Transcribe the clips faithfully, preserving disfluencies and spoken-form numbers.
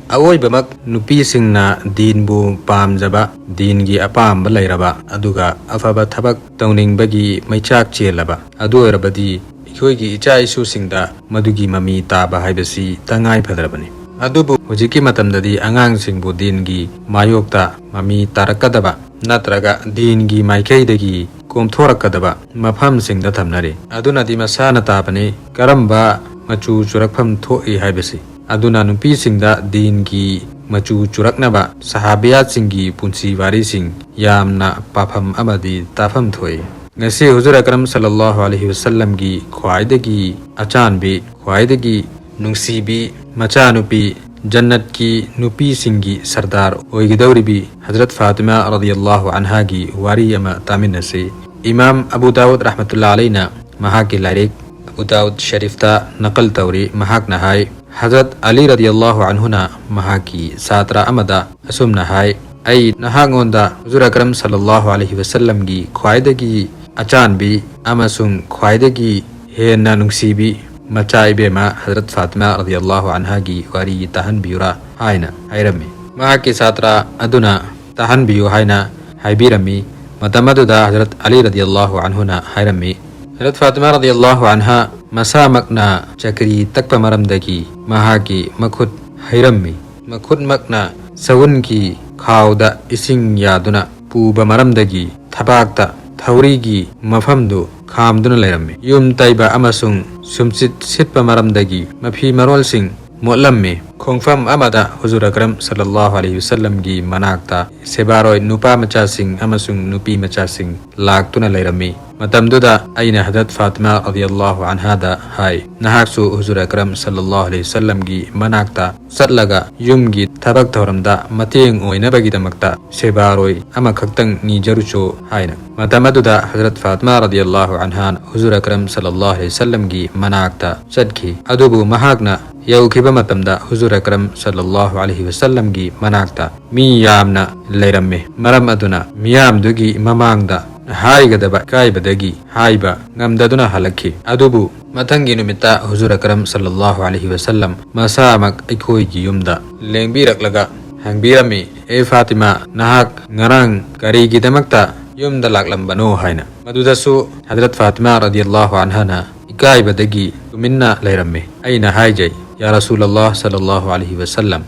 ꯑꯋꯣꯏꯕꯃꯛ ꯅꯨꯄꯤꯁꯤꯡꯅ ꯗꯤꯟꯕꯨ ꯄꯥꯝꯖꯕ, ꯗꯤꯟꯒꯤ ꯑꯄꯥꯝꯕ ꯂꯩꯔꯕ, ꯑꯗꯨꯒ ꯑꯐꯕ ꯊꯕꯛ ꯇꯧꯅꯤꯡꯕꯒꯤ ꯃꯩꯆꯥꯛ ꯆꯦꯜꯂꯕ ꯑꯗꯨ ꯑꯣꯏꯔꯕꯗꯤ, ꯑꯩꯈꯣꯏꯒꯤ ꯏꯆꯥ ꯏꯁꯨꯁꯤꯡꯗ ꯃꯗꯨꯒꯤ ꯃꯃꯤ ꯇꯥꯕ ꯍꯥꯏꯕꯁꯤ ꯇꯉꯥꯏ ꯐꯗ꯭ꯔꯕꯅꯤ꯫ ꯑꯗꯨꯕꯨ ꯍꯧꯖꯤꯛꯀꯤ ꯃꯇꯝꯗꯗꯤ ꯑꯉꯥꯡꯁꯤꯡꯕꯨ ꯗꯤꯟꯒꯤ ꯃꯥꯌꯣꯛꯇ ꯃꯃꯤ ꯇꯥꯔꯛꯀꯗꯕ ꯅꯠꯇ꯭ꯔꯒ ꯗꯤꯟꯒꯤ ꯃꯥꯏꯀꯩꯗꯒꯤ ꯀꯣꯝꯊꯣꯔꯛꯀꯗꯕ ꯃꯐꯝꯁꯤꯡꯗ ꯊꯝꯅꯔꯤ꯫ ꯑꯗꯨꯅꯗꯤ ꯃꯁꯥꯅ ꯇꯥꯕꯅꯤ ꯀꯔꯝꯕ ꯃꯆꯨ ꯆꯨꯔꯛꯐꯝ ꯊꯣꯛꯏ ꯍꯥꯏꯕꯁꯤ꯫ ꯑꯗꯨꯅ ꯅꯨꯄꯤꯁꯤꯡꯗ ꯗꯤꯟꯒꯤ ꯃꯆꯨ ꯆꯨꯔꯛꯅꯕ ꯁꯍꯥꯕꯤꯌꯥꯠꯁꯤꯡꯒꯤ ꯄꯨꯟꯁꯤ ꯋꯥꯔꯤꯁꯤꯡ ꯌꯥꯝꯅ ꯄꯥꯐꯝ ꯑꯃꯗꯤ ꯇꯥꯐꯝ ꯊꯣꯛꯏ꯫ ꯉꯁꯤ ꯍꯨꯖꯨꯔ ꯑꯀꯔꯝ ꯁꯜꯂꯜꯂꯥꯍꯨ ꯑꯂꯩꯍꯤ ꯋꯁꯜꯂꯝꯒꯤ ꯈ꯭ꯋꯥꯏꯗꯒꯤ ꯑꯆꯥꯟꯕꯤ, ꯈ꯭ꯋꯥꯏꯗꯒꯤ ꯅꯨꯡꯁꯤꯕꯤ ꯃꯆꯥꯅꯨꯄꯤ, ꯖꯟꯅꯠꯀꯤ ꯅꯨꯄꯤꯁꯤꯡꯒꯤ ꯁꯔꯗꯥꯔ ꯑꯣꯏꯒꯗꯧꯔꯤꯕꯤ ꯍꯖꯔꯠ ꯐꯥꯇꯤꯃꯥ ꯔꯗꯤꯌꯜꯂꯥꯍꯨ ꯑꯟꯍꯥꯒꯤ ꯋꯥꯔꯤ ꯑꯃ ꯇꯥꯃꯤꯟꯅꯁꯤ꯫ ꯏꯃꯥꯝ ꯑꯕꯨ ꯗꯥꯎꯗ ꯔꯍꯃꯇꯨꯜꯂꯥ ꯑꯂꯩꯅ ꯃꯍꯥꯛꯀꯤ ꯂꯥꯏꯔꯤꯛ ꯑꯕꯨ ꯗꯥꯎꯗ ꯁꯔꯤꯐꯇ ꯅꯀꯜ ꯇꯧꯔꯤ꯫ ꯃꯍꯥꯛꯅ ꯍꯥꯏ, ꯍꯖꯔꯠ ꯑꯂꯤ ꯔꯗꯤꯌꯜꯂꯥꯍꯨ ꯑꯟꯍꯨꯅ ꯃꯍꯥꯛꯀꯤ ꯁꯥꯇ꯭ꯔ ꯑꯃꯗ ꯑꯁꯨꯝꯅ ꯍꯥꯏ, "ꯑꯩ ꯅꯍꯥꯛꯉꯣꯟꯗ ꯍꯨꯖꯨꯔ ꯑꯀꯔꯝ ꯁꯜꯂꯜꯂꯥꯍꯨ ꯑꯂꯩꯍꯤ ꯋꯁꯜꯂꯝꯒꯤ ꯈ꯭ꯋꯥꯏꯗꯒꯤ ꯑꯆꯥꯟꯕꯤ ꯑꯃꯁꯨꯡ ꯈ꯭ꯋꯥꯏꯗꯒꯤ ꯍꯦꯟꯅ ꯅꯨꯡꯁꯤꯕꯤ ꯃꯆꯥ ꯏꯕꯦꯝꯃ ꯍꯖꯔꯠ ꯐꯥꯇꯤꯃꯥ ꯔꯗꯤꯌꯜꯂꯥꯍꯨ ꯑꯟꯍꯥꯒꯤ ꯋꯥꯔꯤ ꯇꯥꯍꯟꯕꯤꯌꯨꯔꯥ?" ꯍꯥꯏꯅ ꯍꯥꯏꯔꯝꯃꯤ꯫ ꯃꯍꯥꯛꯀꯤ ꯁꯥꯇ꯭ꯔ ꯑꯗꯨꯅ ꯇꯥꯍꯟꯕꯤꯌꯨ ꯍꯥꯏꯅ ꯍꯥꯏꯕꯤꯔꯝꯃꯤ꯫ ꯃꯇꯝ ꯑꯗꯨꯗ ꯍꯖꯔꯠ ꯑꯂꯤ ꯔꯗꯤꯌꯜꯂꯥꯍꯨ ꯑꯟꯍꯨꯅ ꯍꯥꯏꯔꯝꯃꯤ, ꯍꯖꯔꯠ ꯐꯥꯇꯤꯃꯥ ꯔꯗꯤꯌꯜꯂꯥꯍꯨ ꯑꯟꯍꯥ ꯃꯁꯥꯃꯛꯅ ꯆꯀ꯭ꯔꯤ ꯇꯛꯄ ꯃꯔꯝꯗꯒꯤ ꯃꯍꯥꯛꯀꯤ ꯃꯈꯨꯠ ꯍꯩꯔꯝꯃꯤ꯫ ꯃꯈꯨꯠꯃꯛꯅ ꯁꯎꯟꯒꯤ ꯈꯥꯎꯗ ꯏꯁꯤꯡ ꯌꯥꯗꯨꯅ ꯄꯨꯕ ꯃꯔꯝꯗꯒꯤ ꯊꯕꯥꯛꯇ ꯊꯧꯔꯤꯒꯤ ꯃꯐꯝꯗꯨ ꯈꯥꯝꯗꯨꯅ ꯂꯩꯔꯝꯃꯤ꯫ ꯌꯨꯝ ꯇꯩꯕ ꯑꯃꯁꯨꯡ ꯁꯨꯝꯆꯤꯠ ꯁꯤꯠꯄ ꯃꯔꯝꯗꯒꯤ ꯃꯐꯤ ꯃꯔꯣꯜꯁꯤꯡ ꯃꯣꯠꯂꯝꯃꯤ꯫ ꯈꯣꯡꯐꯝ ꯑꯃꯗ ꯍꯨꯖꯨꯔ ꯑꯀꯔꯝ ꯁꯜꯂꯜꯂꯥꯍꯨ ꯑꯂꯩꯍꯤ ꯋꯁꯜꯂꯝꯒꯤ ꯃꯅꯥꯛꯇ ꯁꯦꯕꯥꯔꯣꯏ ꯅꯨꯄꯥ ꯃꯆꯥꯁꯤꯡ ꯑꯃꯁꯨꯡ ꯅꯨꯄꯤ ꯃꯆꯥꯁꯤꯡ ꯂꯥꯛꯇꯨꯅ ꯂꯩꯔꯝꯃꯤ꯫ ꯃꯇꯝꯗꯨꯗ ꯑꯩꯅ ꯍꯖꯔꯠ ꯐꯥꯇꯤꯃꯥ ꯔꯗꯤꯌꯜꯂꯥꯍꯨ ꯑꯟꯍꯥꯗ ꯍꯥꯏ, "ꯅꯍꯥꯛꯁꯨ ꯍꯨꯖꯨꯔ ꯑꯀꯔꯝ ꯁꯜꯂꯜꯂꯥꯍꯨ ꯑꯂꯩꯍꯤ ꯋꯁꯜꯂꯝꯒꯤ ꯃꯅꯥꯛꯇ ꯆꯠꯂꯒ ꯌꯨꯝꯒꯤ ꯊꯕꯛ ꯊꯧꯔꯝꯗ ꯃꯇꯦꯡ ꯑꯣꯏꯅꯕꯒꯤꯗꯃꯛꯇ ꯁꯦꯕꯥꯔꯣꯏ ꯑꯃꯈꯛꯇꯪ ꯅꯤꯖꯔꯨꯆꯣ" ꯍꯥꯏꯅ꯫ ꯃꯇꯝ ꯑꯗꯨꯗ ꯍꯖꯔꯠ ꯐꯥꯇꯤꯃꯥ ꯔꯗꯤꯌꯜꯂꯥꯍꯨ ꯑꯟꯍꯥꯅ ꯍꯨꯖꯨꯔ ꯑꯀꯔꯝ ꯁꯜꯂꯜꯂꯥꯍꯨ ꯑꯂꯩꯍꯤ ꯋꯁꯜꯂꯝꯒꯤ ꯃꯅꯥꯛꯇ ꯆꯠꯈꯤ꯫ ꯑꯗꯨꯕꯨ ꯃꯍꯥꯛꯅ ꯌꯧꯈꯤꯕ ꯃꯇꯝꯗ ꯍꯨꯖꯨꯔ ꯑꯀꯔꯝ ꯁꯜꯂꯜꯂꯥꯍꯨ ꯑꯂꯩꯍꯤ ꯋꯁꯜꯂꯝꯒꯤ ꯃꯅꯥꯛꯇ ꯃꯤ ꯌꯥꯝꯅ ꯂꯩꯔꯝꯃꯤ꯫ ꯃꯔꯝ ꯑꯗꯨꯅ ꯃꯤꯌꯥꯝꯗꯨꯒꯤ ꯃꯃꯥꯡꯗ ꯍꯥꯏꯒꯗꯕ ꯏꯀꯥꯏꯕꯗꯒꯤ ꯍꯥꯏꯕ ꯉꯝꯗꯗꯨꯅ ꯍꯜꯂꯛꯈꯤ꯫ ꯑꯗꯨꯕꯨ ꯃꯊꯪꯒꯤ ꯅꯨꯃꯤꯠꯇ ꯍꯨꯖꯨꯔ ꯑꯀꯔꯝ ꯁꯜꯂꯜꯂꯥꯍꯨ ꯑꯂꯩꯍꯤ ꯋꯁꯜꯂꯝ ꯃꯁꯥꯃꯛ ꯑꯩꯈꯣꯏꯒꯤ ꯌꯨꯝꯗ ꯂꯦꯡꯕꯤꯔꯛꯂꯒ ꯍꯪꯕꯤꯔꯝꯃꯤ, "ꯑꯦ ꯐꯥꯇꯤꯃꯥ, ꯅꯍꯥꯛ ꯉꯔꯥꯡ ꯀꯔꯤꯒꯤꯗꯃꯛꯇ ꯌꯨꯝꯗ ꯂꯥꯛꯂꯝꯕꯅꯣ?" ꯍꯥꯏꯅ꯫ ꯃꯗꯨꯗꯁꯨ ꯍꯖꯔꯠ ꯐꯥꯇꯤꯃꯥ ꯔꯗꯤꯌꯜꯂꯥꯍꯨ ꯑꯟꯍꯥꯅ ꯏꯀꯥꯏꯕꯗꯒꯤ ꯇꯨꯃꯤꯟꯅ ꯂꯩꯔꯝꯃꯤ꯫ ꯑꯩꯅ ꯍꯥꯏꯖꯩ, "ꯌꯥ ꯔꯁꯨꯂꯜꯂꯥꯍ ꯁꯜꯂꯜꯂꯥꯍꯨ ꯑꯂꯩꯍꯤ ꯋꯁꯜꯂꯝ,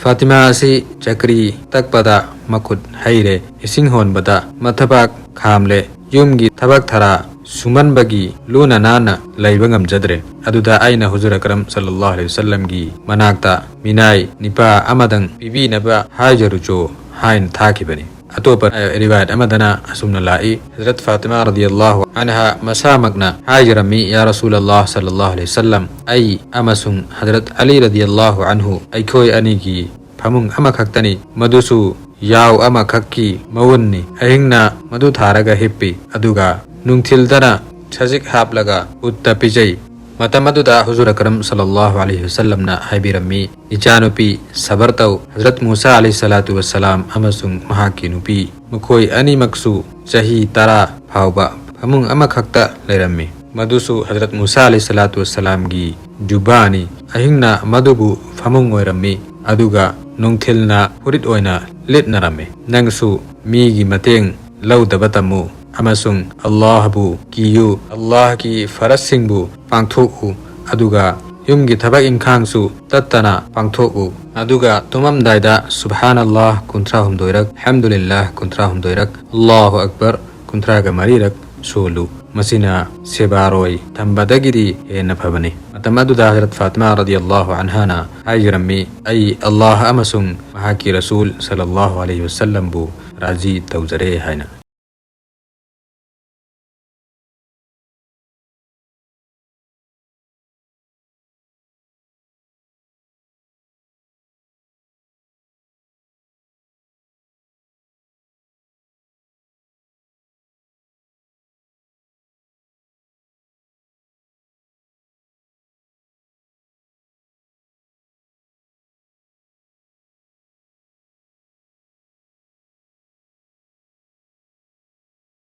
ꯐꯥꯇꯤꯃꯥ ꯑꯁꯤ ꯆꯀ꯭ꯔꯤ ꯇꯛꯄꯗ ꯃꯈꯨꯠ ꯍꯩꯔꯦ, ꯏꯁꯤꯡ ꯍꯣꯟꯕꯗ ꯃꯊꯕꯥꯛ ꯈꯥꯝꯂꯦ, ꯌꯨꯝꯒꯤ ꯊꯕꯛ ꯊꯔꯥ ꯁꯨꯃꯟꯕꯒꯤ ꯂꯨꯅ ꯅꯥꯟꯅ ꯂꯩꯕ ꯉꯝꯖꯗ꯭ꯔꯦ꯫ ꯑꯗꯨꯗ ꯑꯩꯅ ꯍꯨꯖꯨꯔ ꯑꯀꯔꯝ ꯁꯜꯂꯜꯂꯥꯍꯨ ꯑꯂꯩꯍꯤ ꯋꯁꯜꯂꯝꯒꯤ ꯃꯅꯥꯛꯇ ꯃꯤꯅꯥꯏ ꯅꯤꯄꯥ ꯑꯃꯗꯪ ꯄꯤꯕꯤꯅꯕ ꯍꯥꯏꯖꯔꯨꯆꯣ" ꯍꯥꯏꯅ ꯊꯥꯈꯤꯕꯅꯤ꯫ ꯑꯇꯣꯞꯄ ꯔꯤꯋꯥꯌꯠ ꯑꯃꯗꯅ ꯑꯁꯨꯝꯅ ꯂꯥꯛꯏ, ꯍꯖꯔꯠ ꯐꯥꯇꯤꯃꯥ ꯔꯗꯤꯌꯜꯂꯥꯍꯨ ꯑꯟꯍꯥ ꯃꯁꯥꯃꯛꯅ ꯍꯥꯏꯖꯔꯝꯃꯤ, "ꯌꯥ ꯔꯁꯨꯂꯜꯂꯥꯍ ꯁꯜꯂꯜꯂꯥꯍꯨ ꯑꯂꯩꯍꯤ ꯋꯁꯜꯂꯝ, ꯑꯩ ꯑꯃꯁꯨꯡ ꯍꯖꯔꯠ ꯑꯂꯤ ꯔꯗꯤꯌꯜꯂꯥꯍꯨ ꯑꯟꯍꯨ ꯑꯩꯈꯣꯏ ꯑꯅꯤꯒꯤ ꯐꯃꯨꯡ ꯑꯃꯈꯛꯇꯅꯤ, ꯃꯗꯨꯁꯨ ꯌꯥꯎ ꯑꯃꯈꯛꯀꯤ ꯃꯋꯨꯟꯅꯤ꯫ ꯑꯍꯤꯡꯅ ꯃꯗꯨ ꯊꯥꯔꯒ ꯍꯤꯞꯄꯤ, ꯑꯗꯨꯒ ꯅꯨꯡꯊꯤꯜꯗꯅ ꯁꯖꯤꯛ ꯍꯥꯞꯂꯒ ꯎꯠꯇ ꯄꯤꯖꯩ"꯫ ꯃꯇꯝ ꯑꯗꯨꯗ ꯍꯨꯖꯨꯔ ꯑꯀꯔꯝ ꯁꯜꯂꯜꯂꯥꯍꯨ ꯑꯂꯩꯍꯤ ꯋꯁꯜꯂꯝꯅ ꯍꯥꯏꯕꯤꯔꯝꯃꯤ, "ꯏꯆꯥꯅꯨꯄꯤ, ꯁꯕꯔ ꯇꯧ, ꯍꯖꯔꯠ ꯃꯨꯁꯥ ꯑꯂꯩꯍꯤ ꯁꯂꯥꯇꯨ ꯋꯁꯁꯂꯥꯝ ꯑꯃꯁꯨꯡ ꯃꯍꯥꯛꯀꯤ ꯅꯨꯄꯤ, ꯃꯈꯣꯏ ꯑꯅꯤꯃꯛꯁꯨ ꯆꯍꯤ ꯇꯔꯥ ꯐꯥꯎꯕ ꯐꯃꯨꯡ ꯑꯃꯈꯛꯇ ꯂꯩꯔꯝꯃꯤ꯫ ꯃꯗꯨꯁꯨ ꯍꯖꯔꯠ ꯃꯨꯁꯥ ꯑꯂꯩꯍꯤ ꯁꯂꯥꯇꯨ ꯋꯁꯁꯂꯥꯝꯒꯤ ꯖꯨꯕꯥꯅꯤ꯫ ꯑꯍꯤꯡꯅ ꯃꯗꯨꯕꯨ ꯐꯃꯨꯡ ꯑꯣꯏꯔꯝꯃꯤ, ꯑꯗꯨꯒ ꯅꯨꯡꯊꯤꯜꯅ ꯐꯨꯔꯤꯠ ꯑꯣꯏꯅ ꯂꯤꯠꯅꯔꯝꯃꯤ꯫ ꯅꯪꯁꯨ ꯃꯤꯒꯤ ꯃꯇꯦꯡ ꯂꯧꯗꯕ ꯇꯝꯃꯨ, ꯑꯃꯁꯨꯡ ꯑꯜꯂꯥꯍꯕꯨ ꯀꯤꯌꯨ, ꯑꯜꯂꯥꯍꯒꯤ ꯐꯔꯖꯁꯤꯡꯕꯨ ꯄꯥꯡꯊꯣꯛꯎ, ꯑꯗꯨꯒ ꯌꯨꯝꯒꯤ ꯊꯕꯛ ꯏꯪꯈꯥꯡꯁꯨ ꯇꯠꯇꯅ ꯄꯥꯡꯊꯣꯛꯎ꯫ ꯑꯗꯨꯒ ꯇꯨꯝꯃꯝꯗꯥꯏꯗ ꯁꯨꯕꯍꯥꯅꯜꯂꯥꯍ ꯀꯨꯟꯊ꯭ꯔꯥ ꯍꯨꯝꯗꯣꯏꯔꯛ, ꯑꯜꯍꯝꯗꯨꯂꯤꯜꯂꯥꯍ ꯀꯨꯟꯊ꯭ꯔꯥ ꯍꯨꯝꯗꯣꯏꯔꯛ, ꯑꯜꯂꯥꯍꯨ ꯑꯛꯕꯔ ꯀꯨꯟꯊ꯭ꯔꯥꯒ ꯃꯔꯤꯔꯛ ꯁꯣꯜꯂꯨ꯫ ꯃꯁꯤꯅ ꯁꯦꯕꯥꯔꯣꯏ ꯊꯝꯕꯗꯒꯤꯗꯤ ꯍꯦꯟꯅ ꯐꯕꯅꯤ꯫ ꯃꯇꯝ ꯑꯗꯨꯗ ꯍꯖꯔꯠ ꯐꯥꯇꯤꯃꯥ ꯔꯗꯤꯌꯜꯂꯥꯍꯨ ꯑꯟꯍꯥꯅ ꯍꯥꯏꯖꯔꯝꯃꯤ, "ꯑꯩ ꯑꯜꯂꯥꯍ ꯑꯃꯁꯨꯡ ꯃꯍꯥꯛꯀꯤ ꯔꯁꯨꯜ ꯁꯜꯂꯜꯂꯥꯍꯨ ꯑꯂꯩꯍꯤ ꯋꯁꯜꯂꯝꯕꯨ ꯔꯥꯖꯤ ꯇꯧꯖꯔꯦ" ꯍꯥꯏꯅ꯫